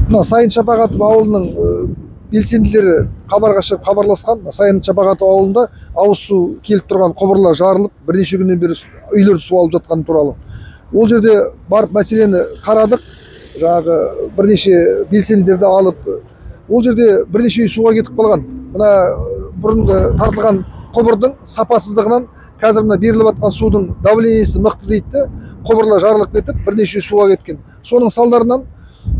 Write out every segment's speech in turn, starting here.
Мына Сайын Шапағатов ауылының белсенділері хабарға шығып хабарласқан. Сайын Шапағатов ауылында ауыз су келіп тұрған құбырлар жарылып, бірнеше күннен бері үйлерді су алып жатқаны туралы. Ол жерде барып мәселені қарадық, жаңағы бірнеше белсенділерді алып, ол жерде бірнеше үй суға кетіп қалған. Мына бұрын тартылған құбырдың сапасыздығынан қазір мына беріліп жатқан судың давлениесі мықты дейді, құбырлар жарылып кетіп, бірнеше үй суға кеткен. Соның салдарынан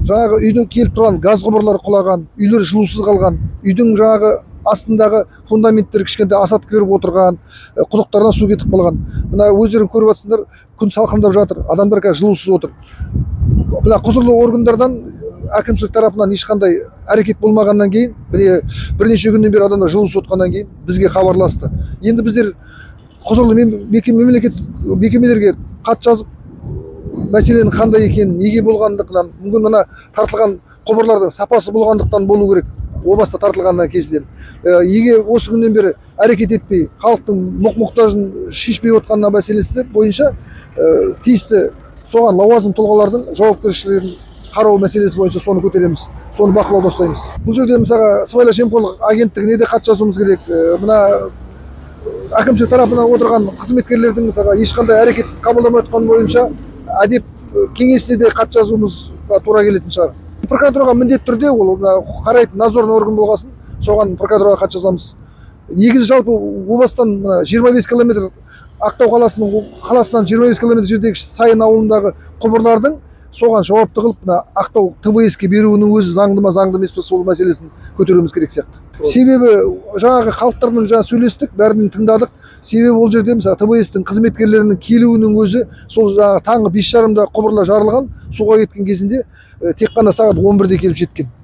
жаңағы үйдің келіп тұрған газ құбырлары құлаған, үйлер жылусыз қалған, үйдің жаңағы астындағы фундаменттері кішкентай асатып беріп отырған, құдықтардан су кетіп қалған. Мына өздерің көріп жатсыңдар, күн салқындап жатыр, адамдар қазір жылусыз отыр. Мына құзырлы органдардан, әкімшілік тарапынан ешқандай әрекет болмағаннан кейін, міне бірнеше күннен бері адамдар жылусыз отқаннан кейін бізге хабарласты. Енді біздер құзырлы мемлекеттік мекемелерге хат жазып, мәселенің қандай екенін, неге болғандығынан, мүмкін мына тартылған құбырлардың сапасы болғандықтан болу керек, о баста тартылғаннан кезден. Неге осы күннен бері әрекет етпей, халықтың мұқтажын шешпей отқанына мәселесі бойынша тиісті соған лауазым тұлғалардың жауапкершілігін қарау мәселесі бойынша соны көтереміз, соны бақылауда ұстаймыз. Бұл жерде мысалға сыбайлас жемқорлық агенттігіне де хат жазуымыз керек. Мына әкімшілік тарапынан отырған қызметкерлердің мысалға ешқандай әрекет қабылдамай отқан бойынша әдеп кеңесіне де хат жазуымызға тура келетін шығар. Прокуратураға міндетті түрде ол мына қарайтын надзорный орган болғасын, соған прокуратураға хат жазамыз. Негізі жалпы о бастан мына 25 километр Ақтау қаласынан 25 километр жердегі Сайын ауылындағы құбырлардың соған жауапты қылып мына Ақтау ТВС-ке беруінің өзі заңды ма, заңды емес пе, сол мәселесін көтеруіміз керек сияқты. Себебі жаңағы халықтармен жаңа сөйлестік, бәрін тыңдадық. Себебі ол жерде мысалы ТВС-тің қызметкерлерінің келуінің өзі сол жаңағы таңғы 5:30-да құбырлар жарылған, суға кеткен кезінде тек қана сағат 11-де келіп жеткен.